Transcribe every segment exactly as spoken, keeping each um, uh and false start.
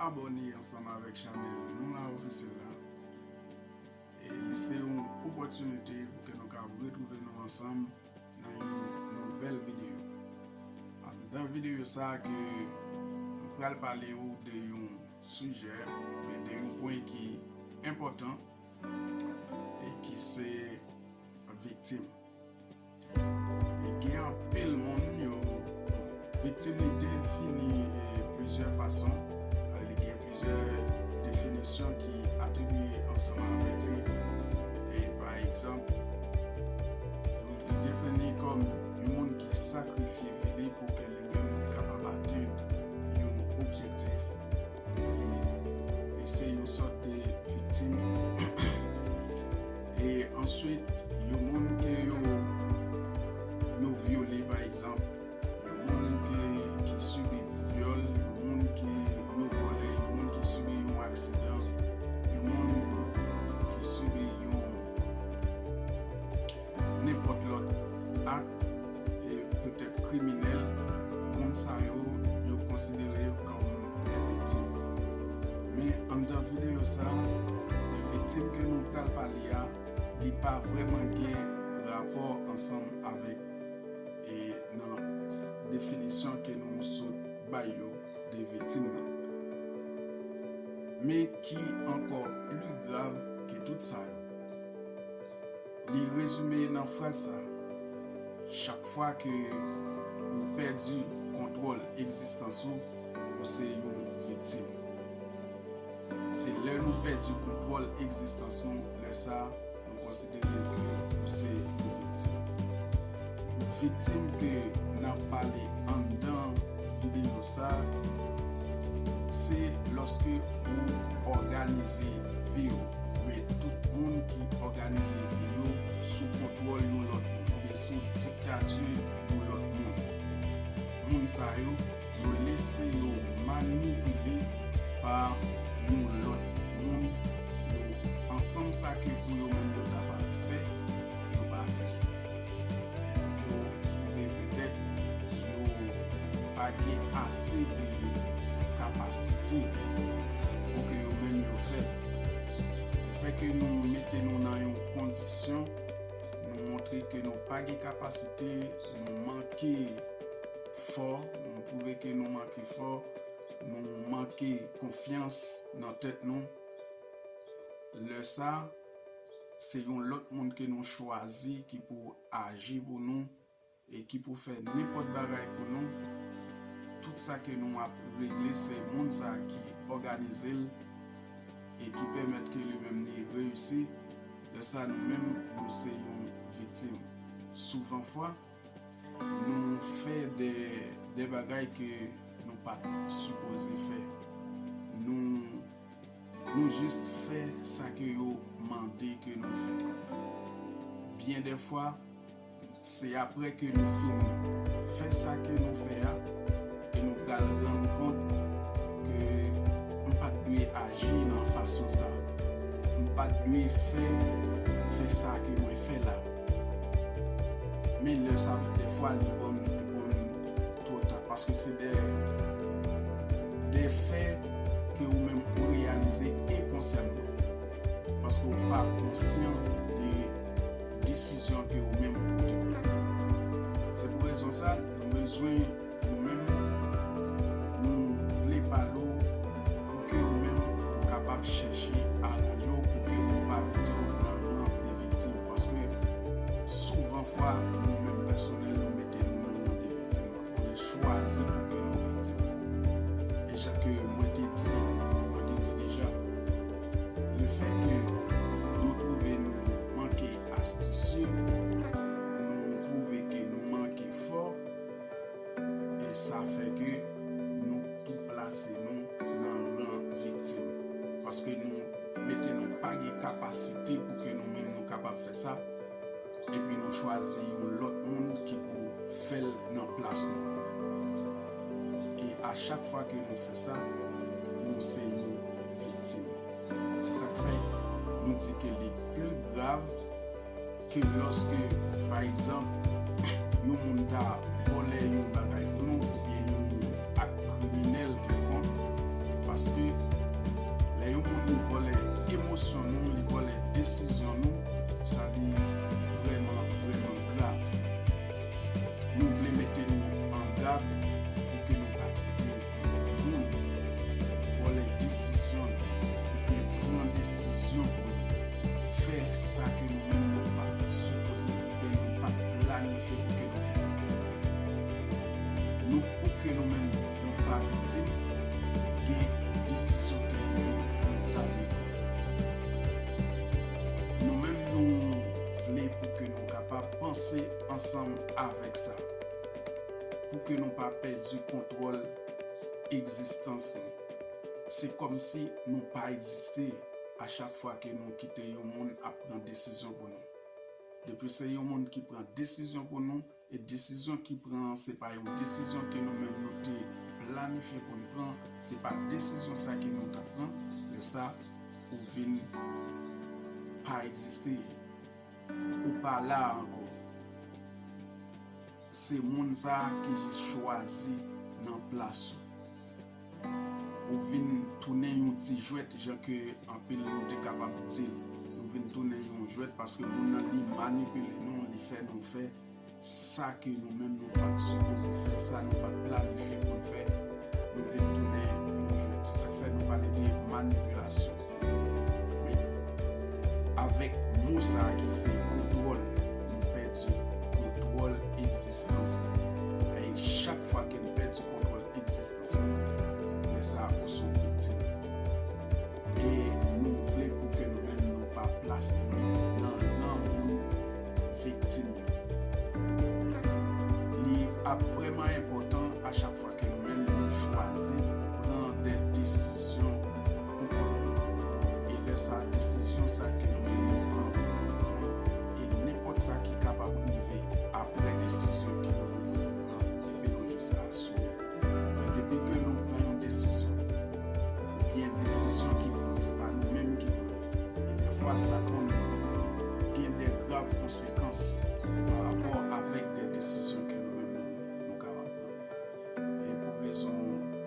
Abòne ansanm avèk chanèl nou la ofisyèl la. E li se yon opòtinite pou ke nou ka retwouve nou ansanm nan yon nouvèl videyo. Nan videyo sa a ke nou pral pale ou de yon sijè, men de yon pwen ki enpòtan e ki se viktim. E gen anpil moun yo viktim li defini e, plizyè fason. Li gen plizyè definisyon ki atribiye ansanm avèk li. E pa egzanp, li defini kòm yon moun ki sakrifye vi li pou ke li menm li kapab atenn yon objektif. E li se yon sòt de viktim. E answit, yon moun ke yo, yo vyole, pa egzanp, yon moun ke, ki sibi vyòl, yon moun ke yo vòlè, yon moun ki sibi yon aksidan, yon moun ki sibi yon nenpòt lòt ak e petèt kriminèl, moun sa yo, yo konsidere yo kòm de viktim. Men anndan videyo sa, de viktim ke nou pral pale a, li pa vrèman gen rapò ansanm avèk e nan s- definisyon ke nou sot bay yo de viktim nan. Men ki ankò pli grav ke tout sa yo, li rezime nan fraz sa, chak fwa ke ou pèdi kontwòl egzistans ou, ou se yon viktim. Se lè nou pèdi kontwòl egzistans nou, lè sa a, nou konsidere ke ou se yon viktim. Viktim ke n ap pale anndan videyo sa, se lòske ou òganize vi w, men tout moun ki òganize vi yo sou kontwòl yon lòt moun, oubyen sou diktati yon lòt moun. Moun sa yo, yo lese yo manipile pa yon lòt moun, yo ansanm sa ke pou yo menm yo ta pral fè, yo pa fè. Yo twouve petèt yo pa gen ase de kapasite pou ke yo menm yo fè. Lefètke nou mete nou nan yon kondisyon, nou montre ke nou pa gen kapasite, nou manke fò, nou twouve ke nou manke fò, nou manke konfyans nan tèt nou. Lè sa, se yon lòt moun ke nou chwazi ki pou aji pou nou e ki pou fè nenpòt bagay pou nou. Tout sa ke nou ap regle, se moun sa ki òganize l e ki pèmèt ke li menm li reyisi. Lè sa, nou menm, nou se yon viktim. Souvan fwa, nou fè de, de bagay ke nou pa t sipoze fè. Nou, nou jis fè sa ke yo mande ke nou fè. Byen de fwa, se apre ke nou fin fè sa ke nou fè a, ke nou pral rann kont ke m pa t dwe aji nan fason sa. M pa t dwe fè, fè sa ke mwen fè la. Men lè sa, dèfwa, li konn, li konn twò ta. Paske se de, de fè ke ou menm ou reyalize enkonsyèman. Paske ou pa konsyan de desizyon ke ou menm ou te pran. Se pou rezon sa, nou bezwen, nou menm, nou vle pale w pou ke ou menm ou kapab chèche aranje w pou ke ou pa mete w nan ran de viktim. Paske souvan fwa, nou menm pèsonèl, nou mete nou nan ran de viktim. Nou chwazi pou ke nou viktim. E jan ke mwen te di, mwen te di deja, lefètke nou twouve nou manke astisye, nou twouve ke nou manke fò, e sa fè ke nou tou plase nou nan ran viktim. Paske nou mete nou pa gen kapasite pou ke nou menm nou kapab fè sa, epi nou chwazi yon lòt moun ki pou fè l nan plas nou. E a chak fwa ke nou fè sa, nou se yon viktim. Se sa k fè nou di ke li pli grav ke lòske, pa egzanp, yon moun ta vòlè yon bagay pou nou, oubyen yon ak kriminèl kèlkonk, pa Paske lè yon moun li vòlè emosyon nou, li vòlè desizyon nou, sa li vrèman, vrèman grav. Nou vle mete nou an gad pou ke nou pa kite moun vòlè desizyon nou, oubyen pran desizyon pou nou, fè sa ke nou menm nou pa t sipoze, oubyen nou pa t planifye pou ke nou fè. Nou, pou ke nou menm nou pa viktim, gen desizyon ke nou menm nou ta dwe pran. Nou menm nou vle pou ke nou kapab panse ansanm avèk sa, pou ke nou pa pèdi kontwòl egzistans nou. Se kòmsi nou pa egziste a chak fwa ke nou kite yon moun ap pran desizyon pou nou. Depi se yon moun ki pran desizyon pou nou, e desizyon ki pran an, se pa yon desizyon ke nou menm nou te planifye pou n pran, se pa desizyon sa ke nou t ap pran, lè sa, ou vin pa egziste, ou pa la ankò. Se moun sa a ki jis chwazi nan plas ou. Ou vin tounen yon ti jwèt, jan ke anpil nou te kapab di l. Nou vin tounen yon jwèt paske moun nan li manipile nou, li fè nou fè sa ke nou menm nou pa t sipoze fè, sa nou pa t planifye pou n fè. Nou vin tounen yon jwèt. Se sa k fè nou pale de manipilasyon. Men, avèk mo sa a ki se kontwòl, nou pèdi kontwòl egzistans nou. E chak fwa ke nou pèdi kontwòl egzistans nou, lè sa a ou se yon viktim. E nou vle pou ke nou menm nou pa plase nou nan ran moun viktim yo. Li ap vrèman enpòtan a chak fwa ke nou menm nou chwazi pran de desizyon pou kont nou. E lè sa, desizyon sa ke nou menm nou pran pou kont nou, e nenpòt sa ki kapab rive apre desizyon ke nou menm nou pran, epi nou jis asime. Men depi ke nou pran yon desizyon, oubyen desizyon ki pran, se pa nou menm ki pran, e dèfwa sa konn gen de grav konsekans pa rapò avèk de desizyon ke nou menm nou, nou kapab pran. E pou rezon,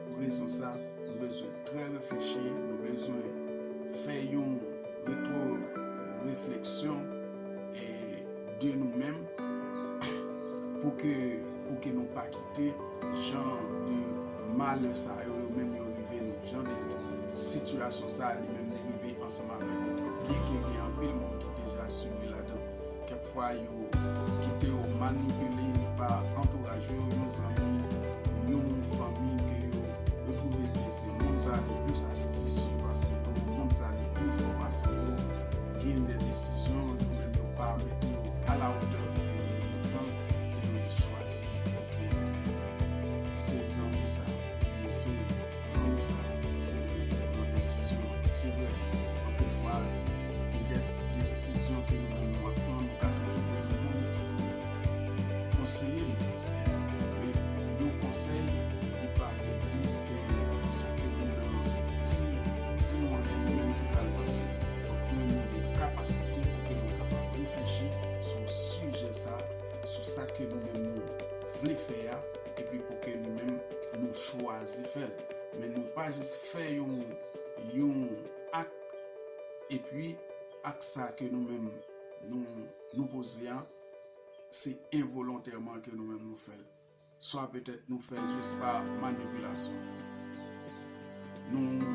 pou rezon sa, nou bezwen trè reflechi, nou bezwen fè yon retwo refleksyon e de nou menm pou ke, pou ke nou pa kite jan de malè sa yo, yo menm yo rive nou, jan de sitiyasyon sa li menm li rive ansanm avèk nou. Byenke gen anpil moun ki deja sibi ladan, kèk fwa yo kite yo manipile pa antouraj yo, yon zanmi, yon fanmi ke yo, yo twouve ke se moun sa li plis astisye pase yo, moun sa li pi fò pase yo. Gen de desizyon nou menm nou pa mete yo a la wotè pou ke nou pran, e nou jis chwazi pou ke se zanmi sa, oubyen se fanmi sa, se li ki pran desizyon. Se vre, anpil fwa, gen de desizyon ke nou menm nou ap pran, nou ka toujou gen yon moun ki pou konseye nou. Men yon konsèy, li pa vle di se sa ke moun nan di, di nou an, se li menm ki pral pase. Fòk nou menm nou gen kapasite pou ke nou kapab reflechi sou sijè sa, sou sa ke nou menm nou vle fè a, epi pou ke nou menm nou chwazi fè l. Men nou pa jis fè yon, yon ak, epi ak sa ke nou menm nou, nou poze a, se envolontèman ke nou menm nou fè l. Swa petèt nou fè l jis pa manipilasyon. Nou,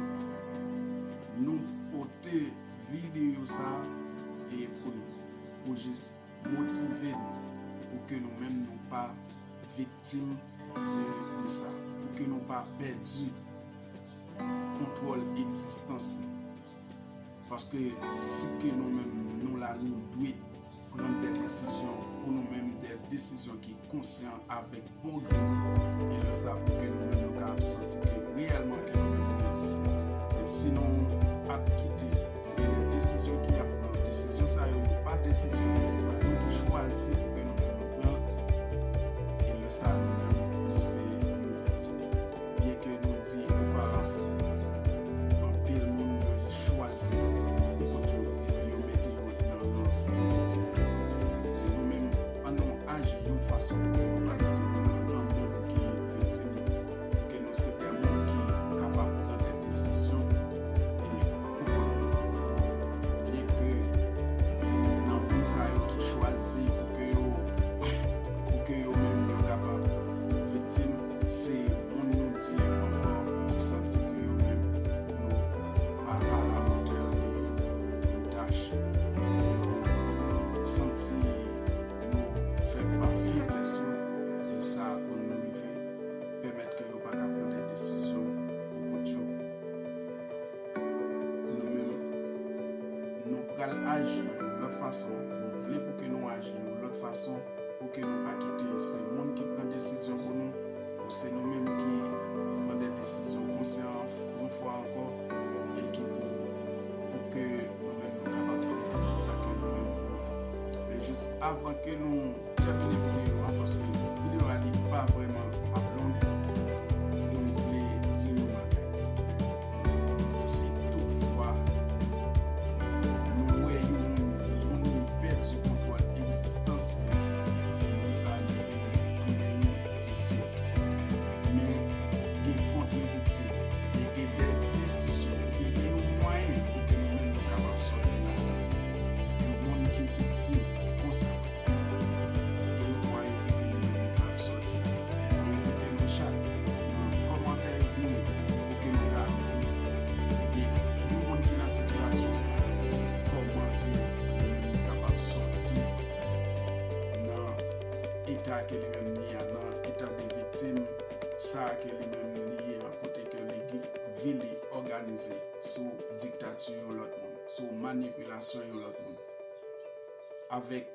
nou pote videyo sa a e pou nou, pou jis motive nou, pou ke nou menm nou pa viktim de, de sa, pou ke nou pa pèdi kontwòl egzistans nou. Paske si ke nou menm nou la, nou dwe pran de desizyon pou nou menm, de desizyon ki konsyan avèk bon grenn, e lè sa pou ke nou menm nou kapab santi ke reyèlman ke nou menm nou egziste. Men si nou ap kite gen de desizyon ki ap pran, desizyon sa yo, yo pa desizyon nou, se pa nou ki chwazi pou ke nou menm nou pran, e lè sa nou menm nou se yon viktim. Byenke nou di oparavan, anpil moun yo jis chwazi pou kont yo epi yo mete yo nan ran de viktim yo. Se nou menm, ann nou aji yon fason pou ke nou pa mete nou nan ran moun ki viktim yo, pou ke nou se de moun ki kapab pran de desizyon. ke nou pa kite se moun ki pran desizyon pou nou, pou se nou menm ki pran de desizyon konsyan yon fwa ankò, e ki pou, pou ke nou menm nou kapab fè sa ke nou menm nou vle. Men jis avan ke nou tèmine videyo a, paske videyo a li pa vrèman ap long, nou vle di yon bagay. Si toutfwa nou wè yon moun, yon moun li pèdi kontwòl egzistans li, e moun sa li vin tounen yon viktim. Men gen kont-viktim, men gen de desizyon, men gen yon mwayen pou ke nou menm nou kapab sòti ladan. Yon moun ki viktim konsa, gen yon mwayen pou ke nou menm nou kapab sòti ladan. Mwen envite nou chak nan kòmantè nou yo pou ke nou ka di, ebyen, yon moun ki nan sitiyasyon sa, kòman ke nou menm nou kapab sòti nan eta ke li menm li a, nan eta de viktim sa ke li menm li ye an, kote ke li gen vi li òganize sou diktati yon lòt moun, sou manipilasyon yon lòt moun. Avèk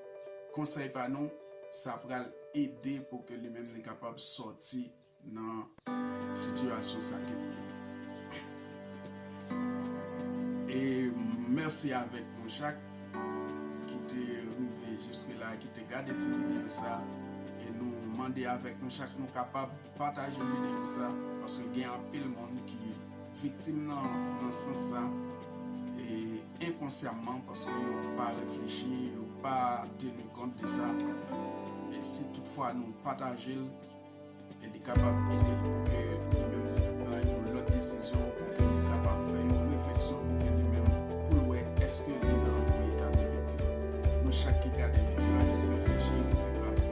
konsèy pa nou, sa pral ede pou ke li menm li kapab sòti nan sitiyasyon sa ke li ye. E mèsi avèk nou chak ki te rive jiske la, ki te gade ti videyo sa. E nou mande avèk nou chak nou kapab pataje videyo sa, paske gen anpil moun ki viktim nan, nan sans sa, e enkonsyamman, paske yo pa reflechi, yo pa teni kont de sa. E si toutfwa nou pataje l, e li kapab ede l pou ke li menm li pran yon lòt desizyon, pou ke li kapab fè yon refleksyon, pou ke li menm, pou l wè èske li nan yon eta de viktim. Nou chak ki gade videyo a, jis reflechi yon ti kras.